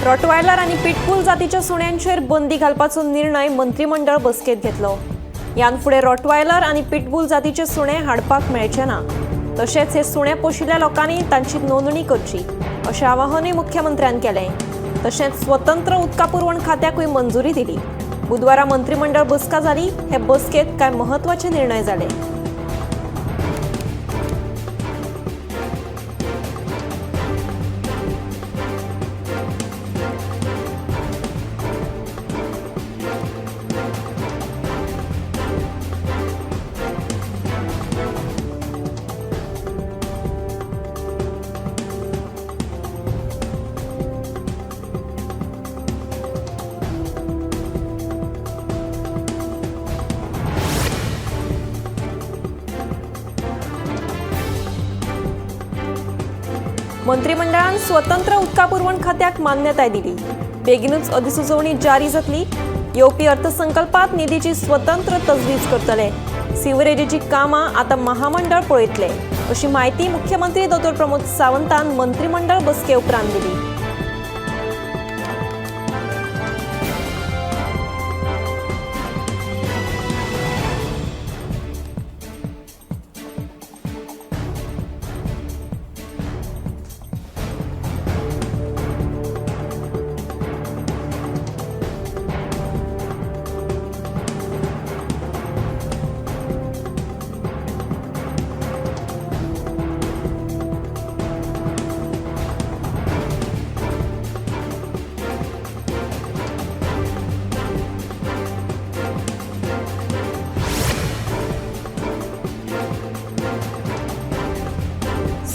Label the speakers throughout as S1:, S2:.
S1: Rottweiler आनी pit bull जातीच्या सुण्यांचेर बंदी घालपाचो निर्णय मंत्रिमंडळ बसकेत घेतलो. ह्यान फुडें रॉटवायलर आनी पिटबूल जातीचे सुणे हाडपाक मेळचे ना. तशेंच हे सुणे पोशिल्ल्या लोकांनी तांची नोंदणी करची अशें आवाहनूय मुख्यमंत्र्यान केलें. तशेंच स्वतंत्र उदका पुरवण खात्याकूय मंजुरी दिली. बुधवारा मंत्रिमंडळ बसका जाली. हे बसकेत कांय म्हत्वाचे निर्णय जाले. मंत्रिमंडळान स्वतंत्र उदका पुरवण खात्याक मान्यताय दिली. बेगीनूच अधिसुचोवणी जारी जातली. येवपी अर्थसंकल्पात निधीची स्वतंत्र तजवीज करतले. सिवरेजीची कामां आतां महामंडळ पळयतले अशी म्हायती मुख्यमंत्री दोतोर प्रमोद सावंतान मंत्रिमंडळ बसके उपरांत दिली.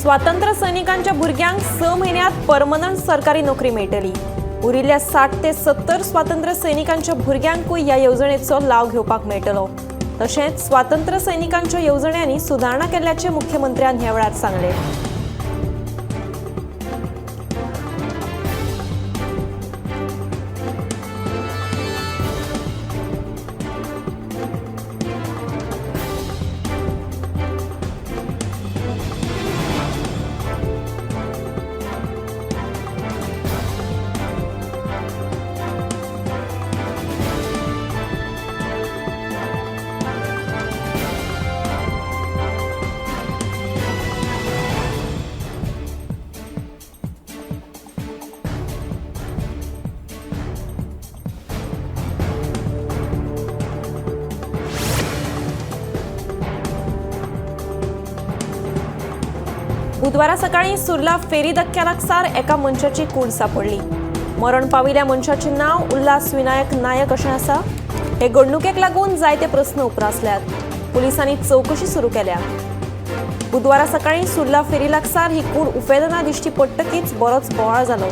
S1: स्वातंत्र्य सैनिकांच्या भुरग्यांक 6 म्हयन्यांत परमनंट सरकारी नोकरी मेळटली. उरिल्ल्या 60 ते 70 स्वातंत्र्य सैनिकांच्या भुरग्यांकूय ह्या येवजणेचो लाव घेवपाक मेळटलो. तशेंच स्वातंत्र्य सैनिकांच्या येवजण्यांनी सुदारणा केल्ल्याचें मुख्यमंत्र्यान ह्या वेळार सांगलें. बुधवारा सकाळी सुर्ला फेरी धक्क्या लागसार एका मनशाची कूड सापडली. मरण पाविल्ल्या मनशाचें नांव उल्हास विनायक नायक अशें आसा. हे घडणुकेक लागून जायते प्रस्न उप्रासल्यात. पुलिसांनी चवकशी सुरू केल्या. बुधवारा सकाळी सुर्ला फेरी लागसार ही कूड उफेतना दिश्टी पडटकीच बरोच बोवाळ जालो.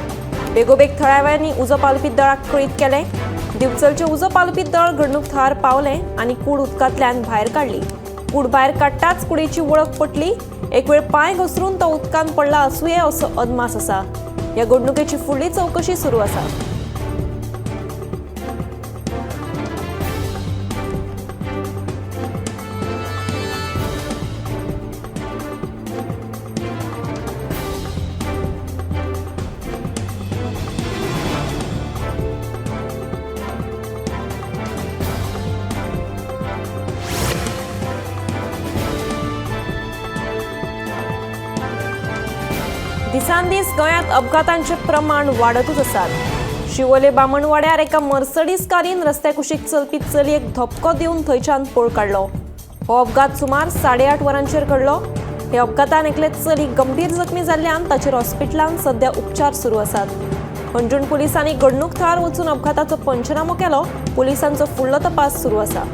S1: बेगोबेग थळाव्यांनी उजो पालोवपी दळाक कळीत केलें. दिवचलचें उजो पालोवपी दळ घडणूक थळार पावलें आनी कूड उदकांतल्यान भायर काडली. कूड भायर काडटाच कुडीची वळख पटली. एक वेळ पांय घसरून तो उदकांत पडला आसुये असो अदमास आसा. ह्या घडणुकेची फुडली चवकशी सुरू आसा. दिसान दीस गोंयांत अपघातांचे प्रमाण वाडतूच आसात. शिवोले बामणवाड्यार एका मर्सडीज कारीन रस्त्या कुशीक चलपी चलयेक धपको दिवन थंयच्यान पळ काडलो. हो अपघात सुमार 8:30 वरांचेर घडलो. हे अपघातान एकले चली गंभीर जखमी जाल्ल्यान ताचेर हॉस्पिटलांत सध्या उपचार सुरू आसात. हणजूण पुलिसांनी घडणूक थळार वचून अपघाताचो पंचनामो केलो. पुलिसांचो फुडलो तपास सुरू आसा.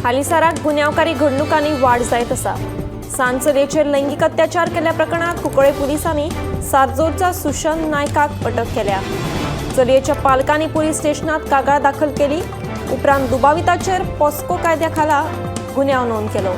S1: हालींसराक गुन्यांवकारी घडणुकांनी वाड जायत आसा. सान चलयेचेर लैंगीक अत्याचार केल्ल्या प्रकरणात कुंकळे पुलिसांनी सारजोरच्या सुशन नायकाक अटक केल्या. चलयेच्या पालकांनी पुलीस स्टेशनात कागाळ दाखल केली. उपरांत दुबाविताचेर पॉस्को कायद्या खाला गुन्यांव नोंद केलो.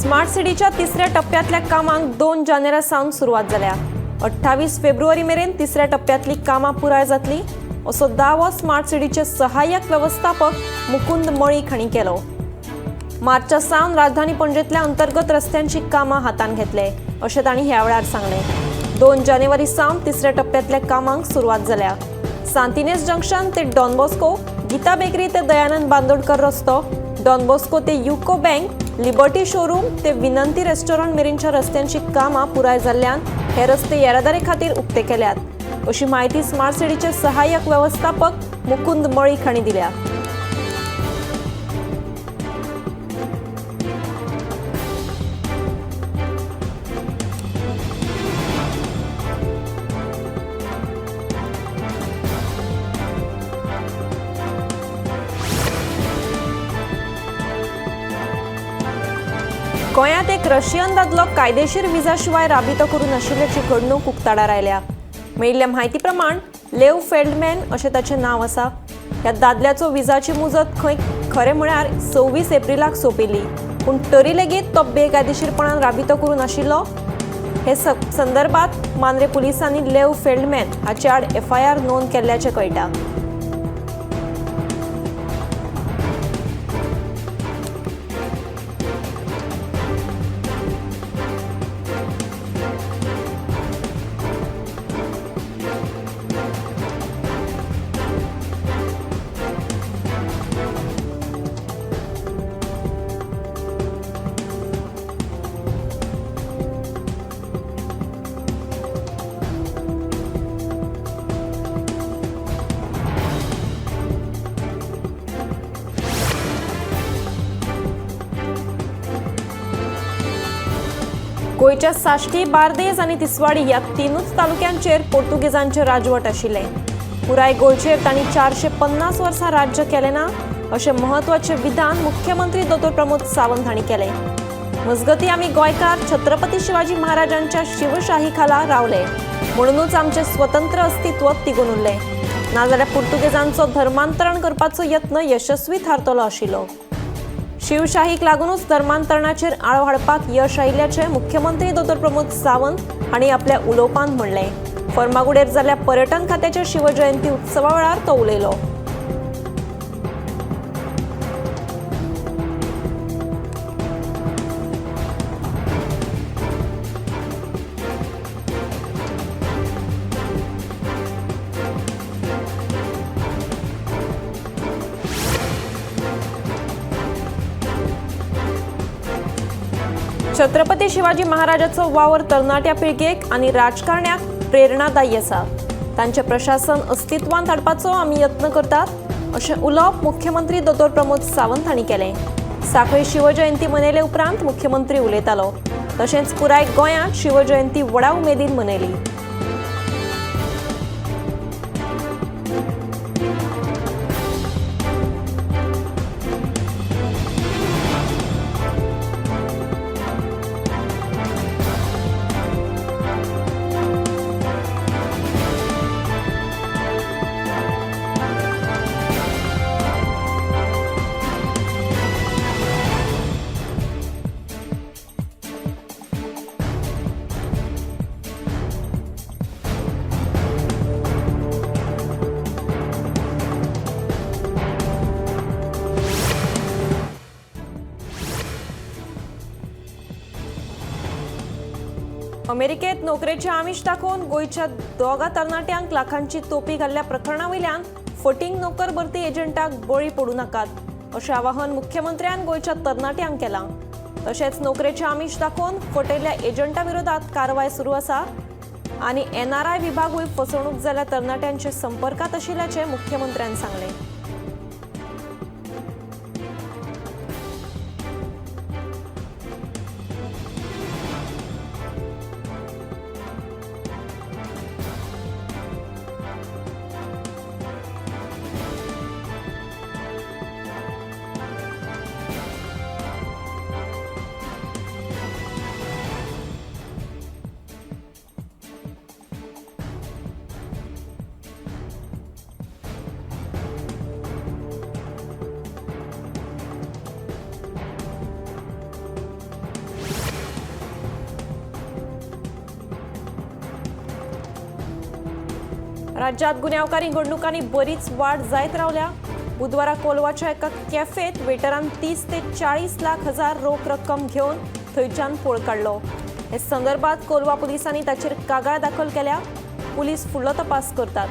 S1: स्मार्ट सिटीच्या तिसऱ्या टप्प्यांतल्या कामांक 2 जानेरा सावन सुरवात जाल्या. 28 फेब्रुवारी मेरेन तिसऱ्या टप्प्यांतली कामां पुराय जातली असो दावो स्मार्ट सिटीचे सहाय्यक वेवस्थापक मुकुंद मळीक हांणी केलो. मार्चा सावन राजधानी पणजेंतल्या अंतर्गत रस्त्यांची कामां हातांत घेतले अशें तांणी ह्या वेळार सांगलें. 2 जानेवारी सावन तिसऱ्या टप्प्यांतल्या कामांक सुरवात जाल्या. सांतिनेज जंक्शन ते डॉन बॉस्को, गीता बेकरी ते दयानंद बांदोडकर रस्तो, डॉन बॉस्को ते युको बँक, लिबर्टी शोरूम ते विनंती रेस्टॉरंट मेरेनच्या रस्त्यांची कामां पुराय जाल्ल्यान हे रस्ते येरादारी खातीर उक्ते केल्यात अशी म्हायती स्मार्ट सिटीचे सहाय्यक वेवस्थापक मुकुंद मळीक हांणी दिल्या. गोंयांत एक रशियन दादलो कायदेशीर विजा शिवाय राबितो करून आशिल्ल्याची घडणूक उक्ताडार आयल्या. मेळिल्ल्या म्हायती प्रमाण लेव फेल्डमॅन अशें ताचें नांव आसा. ह्या दादल्याचो विजाची मुजत खंय खरें म्हळ्यार 26 एप्रिलाक सोंपिल्ली, पूण तरी लेगीत तो बेकायदेशीरपणान राबितो करून आशिल्लो. हे संदर्भात मांद्रे पुलिसांनी लेव फेल्डमॅन हाचे आड एफआयआर नोंद केल्ल्याचें कळटा. गोंयच्या साश्टी, बार्देज आनी तिसवाडी ह्या 3 तालुक्यांचेर पोर्तुगेजांचे राजवट आशिल्लें. पुराय गोंयचेर तांणी 450 वर्सां राज्य केलें ना अशें म्हत्वाचें विधान मुख्यमंत्री दोतोर प्रमोद सावंत हांणी केलें. मजगतीं आमी गोंयकार छत्रपती शिवाजी महाराजांच्या शिवशाही खाला रावले म्हणूनच आमचें स्वतंत्र अस्तित्व तिगून उरलें, नाजाल्यार पुर्तुगेजांचो धर्मांतरण करपाचो यत्न यशस्वी थारतलो आशिल्लो. शिवशाहीक लागूनच धर्मांतरणाचेर आळो हाडपाक यश आयिल्ल्याचें मुख्यमंत्री दोतोर प्रमोद सावंत हांणी आपल्या उलोवपांत म्हणलें. फर्मागुडेर जाल्ल्या पर्यटन खात्याच्या शिवजयंती उत्सवा वेळार तो उलयलो. छत्रपती शिवाजी महाराजाचो वावर तरणाट्या पिळगेक आनी राजकारण्याक प्रेरणादायी आसा. तांचें प्रशासन अस्तित्वांत हाडपाचो आमी यत्न करतात अशें उलोवप मुख्यमंत्री दोतोर प्रमोद सावंत हांणी केलें. सांखळी शिवजयंती मनयले उपरांत मुख्यमंत्री उलयतालो. तशेंच पुराय गोंयांत शिवजयंती व्हडा उमेदीन मनयली. अमेरिकेत नोकरेचे आमिष दाखोवन गोंयच्या दोगा तरणाट्यांक लाखांची तोपी घाल्ल्या प्रकरणा वयल्यान फटींग नोकर भरती एजंटाक बळी पडूं नाकात अशें आवाहन मुख्यमंत्र्यान गोंयच्या तरणाट्यांक केलां। तशेंच नोकरेचे आमिष दाखोवन फटयल्ल्या एजंटा विरोधात कारवाय सुरू आसा आनी एनआरआय विभागूय फसवणूक जाल्ल्या तरणाट्यांच्या संपर्कात आशिल्ल्याचें मुख्यमंत्र्यान सांगलें। राज्यात गुन्यांवकारी घडणुकांनी बरीच वाढ जायत रावल्या। बुधवारा कोलवाच्या एका कॅफेत वेटरान 30 ते 40 लाख हजार रोख रक्कम घेवन थंयच्यान पळ काडलो। हे संदर्भात कोलवा पुलिसांनी ताचेर कागाळ दाखल केल्या। पुलीस फुडलो तपास करतात।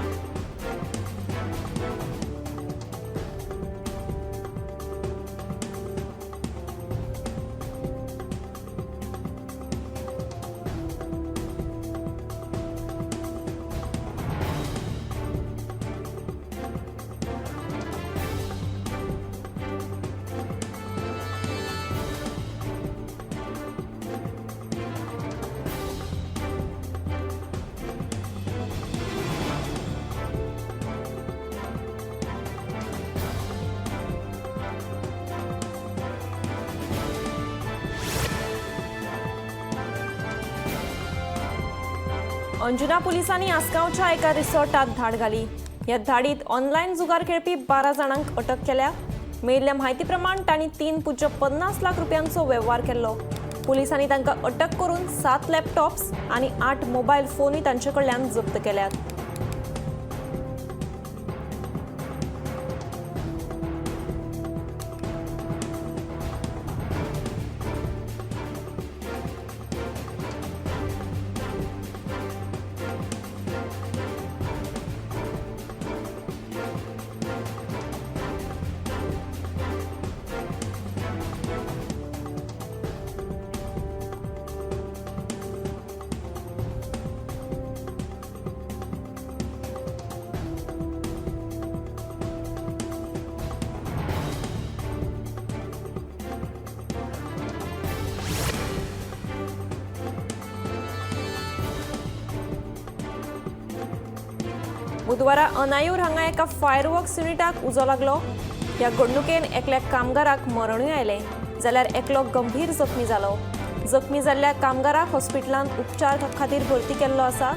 S1: अंजुना पोलिसांनी आसगांवच्या एका रिसॉर्टात धाड घाली। ह्या धाडीत ऑनलायन जुगार खेळपी 12 जाणांक अटक केल्या। मेळिल्ल्या म्हायती प्रमाण तांणी 3.50 लाख रुपयांचो वेव्हार केल्लो। पोलिसांनी तांकां अटक करून 7 लॅपटॉप्स आनी 8 मोबायल फोनूय तांचे कडल्यान जप्त केल्यात। बुधवारा अनायूर हांगा एका फायरवर्क्स युनिटाक उजो लागलो। ह्या घडणुकेन एकल्या कामगाराक मरणूय आयलें जाल्यार एकलो गंभीर जखमी जालो। जखमी जाल्ल्या कामगाराक हॉस्पिटलांत उपचार खातीर भरती केल्लो आसा।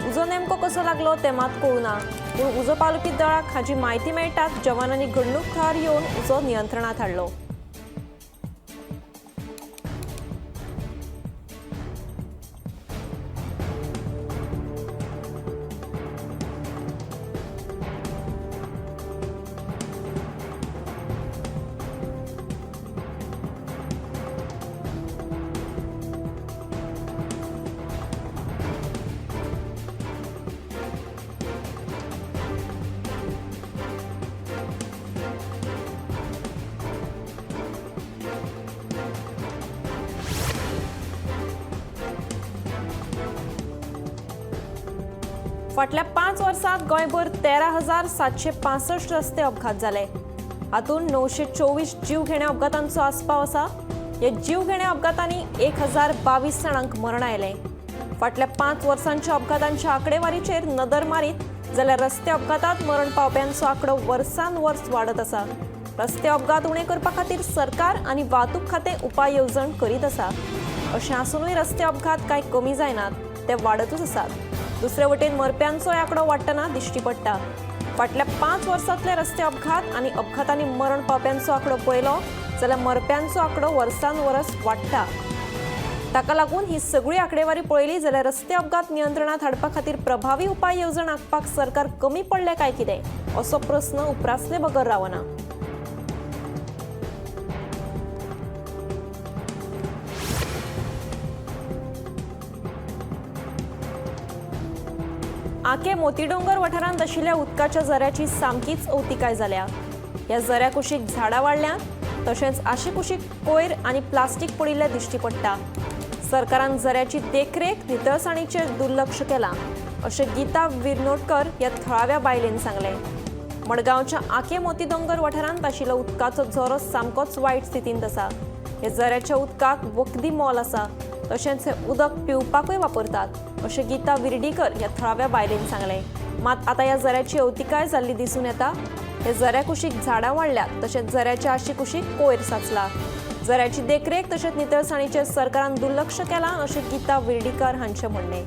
S1: उजो नेमको कसो लागलो तें मात कळूं ना, पूण उजो पालोवपी दळाक हाची म्हायती मेळटात जवानांनी घडणूक थळार येवन उजो नियंत्रणांत हाडलो। फाटल्या 5 वर्सांत गोंयभर 13,765 रस्ते अपघात जाले। हातूंत 924 जीवघेण्या अपघातांचो आस्पाव आसा। ह्या जीवघेण्या अपघातांनी 1,022 जाणांक मरण आयलें। फाटल्या 5 वर्सांच्या अपघातांच्या आंकडेवारीचेर नदर मारीत जाल्यार रस्ते अपघातांत मरण पावप्यांचो आंकडो वर्सान वर्स वाडत आसा। रस्ते अपघात उणे करपा खातीर सरकार आनी वाहतूक खातें उपाय येवजण करीत आसा। अशें आसुनूय रस्ते अपघात कांय कमी जायनात, ते वाडतूच आसात। दुसरे वटेन मरप्यांचोय आंकडो वाडटना दिश्टी पडटा। फाटल्या 5 वर्सांतले रस्ते अपघात आनी अपघातांनी मरण पावप्यांचो आंकडो पळयलो जाल्यार मरप्यांचो आंकडो वर्सान वर्स वाडटा। ताका लागून ही सगळी आंकडेवारी पळयली जाल्यार रस्ते अपघात नियंत्रणात हाडपा खातीर प्रभावी उपाय येवजण आंखपाक सरकार कमी पडलें काय कितें असो प्रस्न उप्रासले बगर रावना। आके मोतीडोंगर वाठारांत आशिल्ल्या उदकाच्या झऱ्याची सामकीच अवतिकाय जाल्या. ह्या झऱ्या कुशीक झाडां वाडल्यांत, तशेंच आशिकुशीक कोयर आनी प्लास्टीक पडिल्लें दिश्टी पडटा. सरकारान झऱ्याची देखरेख नितळसाणीचेर दुर्लक्ष केलां अशें गीता विर्नोडकर ह्या थळाव्या बायलेन सांगलें. मडगांवच्या आके मोतीडोंगर वाठारांत आशिल्लो उदकाचो झरो सामकोच वायट स्थितींत आसा. ह्या झऱ्याच्या उदकाक वखदी मोल आसा, तशेंच हें उदक पिवपाकूय वापरतात अशें गीता विर्डीकर ह्या थळाव्या बायलेन सांगलें. मात आतां ह्या झऱ्याची अवतिकाय जाल्ली दिसून येता. हे झऱ्या कुशीक झाडां वाडल्यात, तशेंच झऱ्याच्या आशिकुशीक कोयर साचला. झऱ्याची देखरेख तशेंच नितळसाणीचेर सरकारान दुर्लक्ष केलां अशें गीता विर्डीकर हांचें म्हणणें.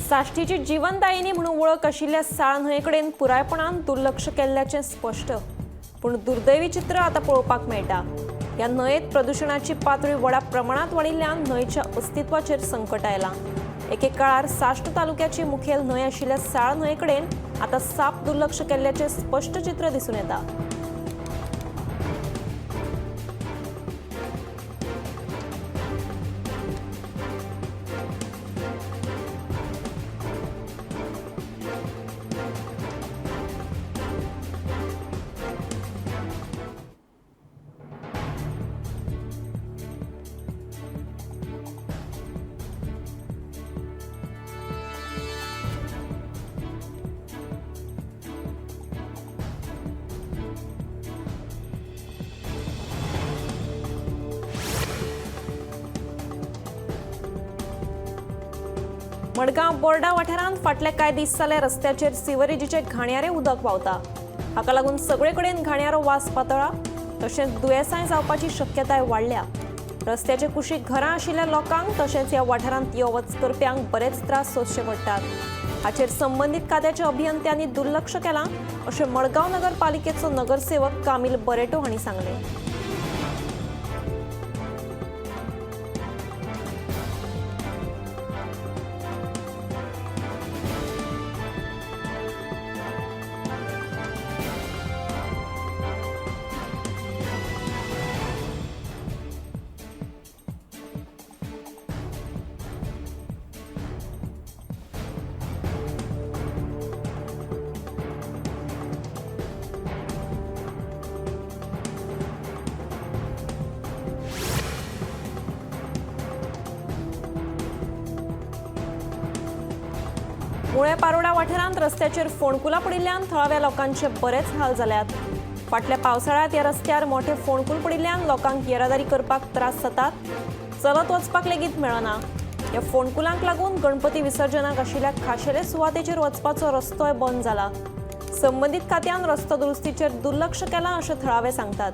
S1: साश्टीची जीवनदायिनी म्हणून वळख आशिल्ल्या साळ न्हंयेकडेन पुरायपणान दुर्लक्ष केल्ल्याचें स्पश्ट पूण दुर्दैवी चित्र आतां पळोवपाक मेळटा. ह्या न्हंयेत प्रदुशणाची पातळी व्हडा प्रमाणांत वाडिल्ल्यान न्हंयच्या अस्तित्वाचेर संकट आयलां. एके काळार साश्ट तालुक्याची मुखेल न्हंय आशिल्ल्या साळ न्हंयेकडेन आतां साप दुर्लक्ष केल्ल्याचें स्पश्ट चित्र दिसून येता. मडगांव बोर्डा वाठारांत फाटले कांय दीस जाले रस्त्याचेर सिवरेजीचें घाणयारें उदक व्हांवता. हाका लागून सगळे कडेन घाणयारो वास पातळा, तशेंच दुयेंसांय जावपाची शक्यताय वाडल्या. रस्त्याचे कुशीक घरां आशिल्ल्या लोकांक तशेंच ह्या वाठारांत यो वच करप्यांक बरेच त्रास सोंसचे पडटात. हाचेर संबंदीत खात्याच्या अभियंत्यांनी दुर्लक्ष केलां अशें मडगांव नगरपालिकेचो नगरसेवक कामील बरेटो हांणी सांगलें. मुळे पारोडा वाठारांत रस्त्याचेर फोंडकुलां पडिल्ल्यान थळाव्या लोकांचे बरेच हाल जाल्यात. फाटल्या पावसाळ्यांत ह्या रस्त्यार मोठे फोंडकूल पडिल्ल्यान लोकांक येरादारी करपाक त्रास जातात, चलत वचपाक लेगीत मेळना. ह्या फोंडकुलांक लागून गणपती विसर्जनाक आशिल्ल्या खाशेले सुवातेचेर वचपाचो रस्तोय बंद जाला. संबंदीत खात्यान रस्तो दुरुस्तीचेर दुर्लक्ष केलां अशें थळावे सांगतात.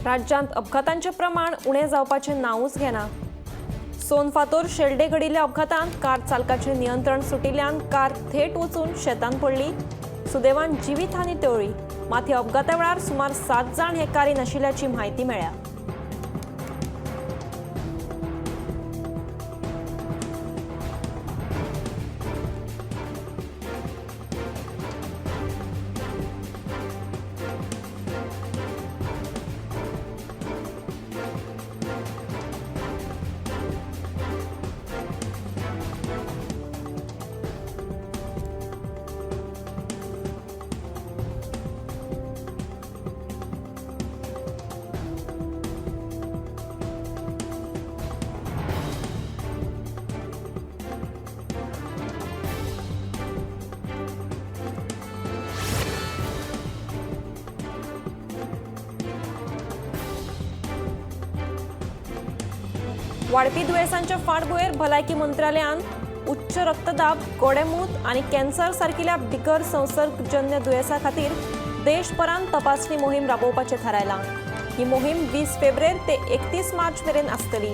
S1: राज्यांत अपघातांचें प्रमाण उणें जावपाचें नांवूच घेना. सोनफातोर शेल्डे घडिल्ल्या अपघातांत कार चालकाचें नियंत्रण सुटिल्ल्यान कार थेट वचून शेतांत पडली. सुदैवान जिवीत हानी टळ्ळी. मात ह्या अपघाता वेळार सुमार 7 जाण हे कारीन आशिल्ल्याची म्हायती मेळ्ळ्या. वाडपी दुयेंसांच्या फाटभुंयेर भलायकी मंत्रालयान उच्च रक्तदाब, गोडेंमूत आनी कॅन्सर सारकिल्या बिगर संसर्गजन्य दुयेंसा खातीर देशभरांत तपासणी मोहीम राबोवपाचें थारायलां. ही मोहीम 20 फेब्रेर ते 31 मार्च मेरेन आसतली.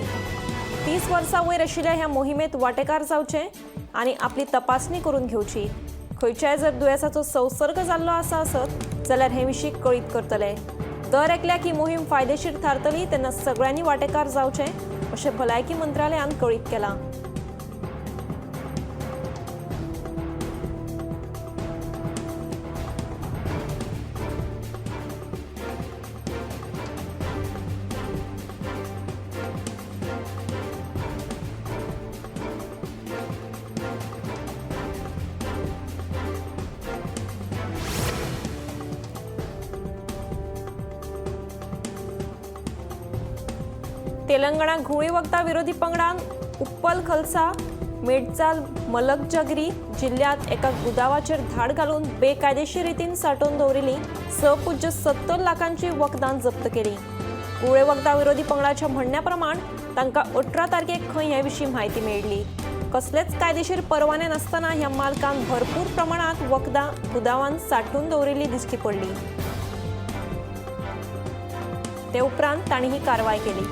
S1: 30 वर्सां वयर आशिल्ल्या ह्या मोहिमेंत वांटेकार जावचे आनी आपली तपासणी करून घेवची. खंयच्याय जर दुयेंसाचो संसर्ग जाल्लो आसा आसत जाल्यार हे विशीं कळीत करतले. दर एकल्याक ही मोहीम फायदेशीर थारतली तेन्ना सगळ्यांनी वांटेकार जावचे अशें भलायकी मंत्रालयान कळीत केलां. तेलंगणा घुंवळी वखदां विरोधी पंगडान उप्पल खलसा मेडचाल मलकजगिरी जिल्ल्यांत एका गुदावाचेर धाड घालून बेकायदेशीर रितीन सांठोवन दवरिल्ली 6.70 लाखांची वखदां जप्त केली. घुंवळे वखदां विरोधी पंगडाच्या म्हणण्या प्रमाण तांकां 18 तारखेक खंय हे विशीं म्हायती मेळ्ळी. कसलेच कायदेशीर परवाने नासतना ह्या मालकान भरपूर प्रमाणांत वखदां गुदावान सांठोवन दवरिल्ली दिश्टी पडली. ते उपरांत तांणी ही कारवाय केली.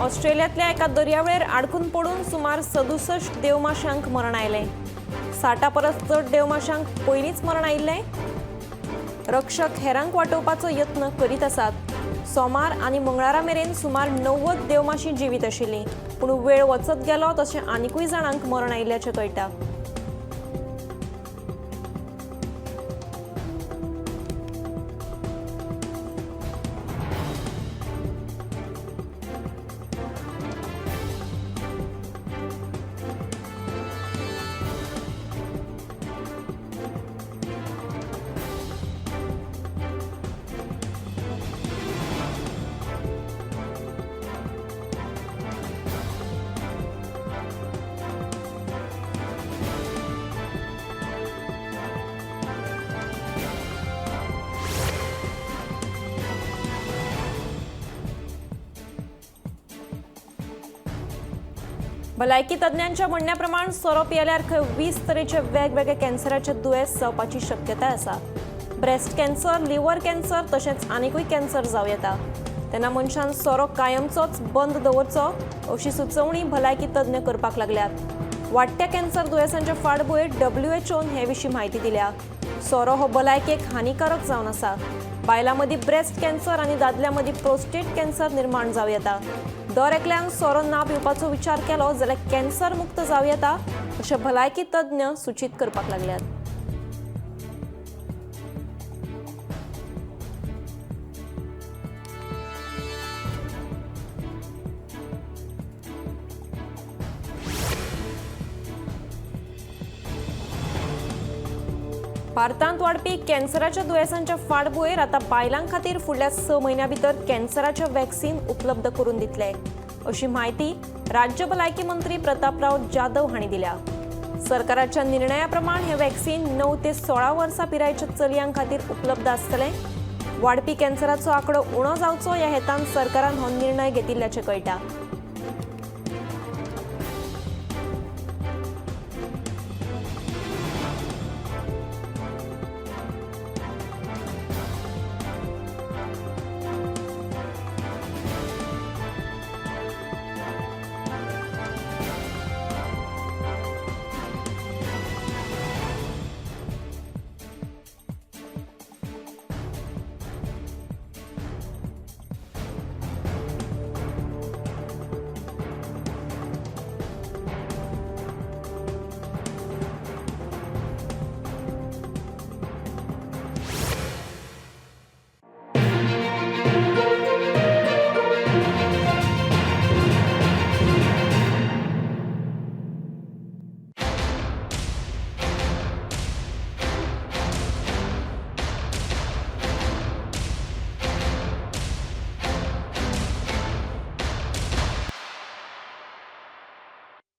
S1: ऑस्ट्रेलियांतल्या एका दर्यावेळेर आडकून पडून सुमार 67 देवमाशांक मरण आयलें. 60 परस चड देवमाशांक पयलींच मरण आयिल्लें. रक्षक हेरांक वाटोवपाचो यत्न करीत आसात. सोमार आनी मंगळारा मेरेन सुमार 90 देवमाशी जिवीत आशिल्लीं, पूण वेळ वचत गेलो तशें आनिकूय जाणांक मरण आयिल्ल्याचें कळटा. भलायकी तज्ञांच्या म्हणण्या प्रमाण सोरो पियेल्यार खंय 20 तरेचे वेगवेगळे कॅन्सराचे दुयेंस जावपाची शक्यताय आसा. ब्रेस्ट कॅन्सर, लिव्हर कॅन्सर तशेंच आनिकूय कॅन्सर जावं येता. तेन्ना मनशान सोरो कायमचोच बंद दवरचो अशी सुचोवणी भलायकी तज्ञ करपाक लागल्यात. वाडट्या कॅन्सर दुयेंसांच्या फाटभुंयेर WHO हे विशीं म्हायती दिल्या. सोरो हो भलायकेक हानिकारक जावन आसा. बायलां मदीं ब्रेस्ट कॅन्सर आनी दादल्यां मदीं प्रोस्टेट कॅन्सर निर्माण जावं येता. दर एकल्यान सोरो ना पिवपाचो विचार केलो जाल्यार कॅन्सर मुक्त जावं येता अशें भलायकी तज्ञ सूचीत करपाक लागल्यात. भारतांत वाडपी कॅन्सराच्या दुयेंसांच्या फाटभुंयेर आतां बायलां खातीर फुडल्या 6 म्हयन्यां भितर कॅन्सराचें वॅक्सीन उपलब्ध करून दितले अशी म्हायती राज्य भलायकी मंत्री प्रतापराव जाधव हांणी दिल्या. सरकाराच्या निर्णया प्रमाण हें वॅक्सीन 9 ते 16 वर्सां पिरायेच्या चलयां खातीर उपलब्ध आसतलें. वाडपी कॅन्सराचो आंकडो उणो जावचो ह्या हेतान सरकारान हो निर्णय घेतिल्ल्याचें कळटा.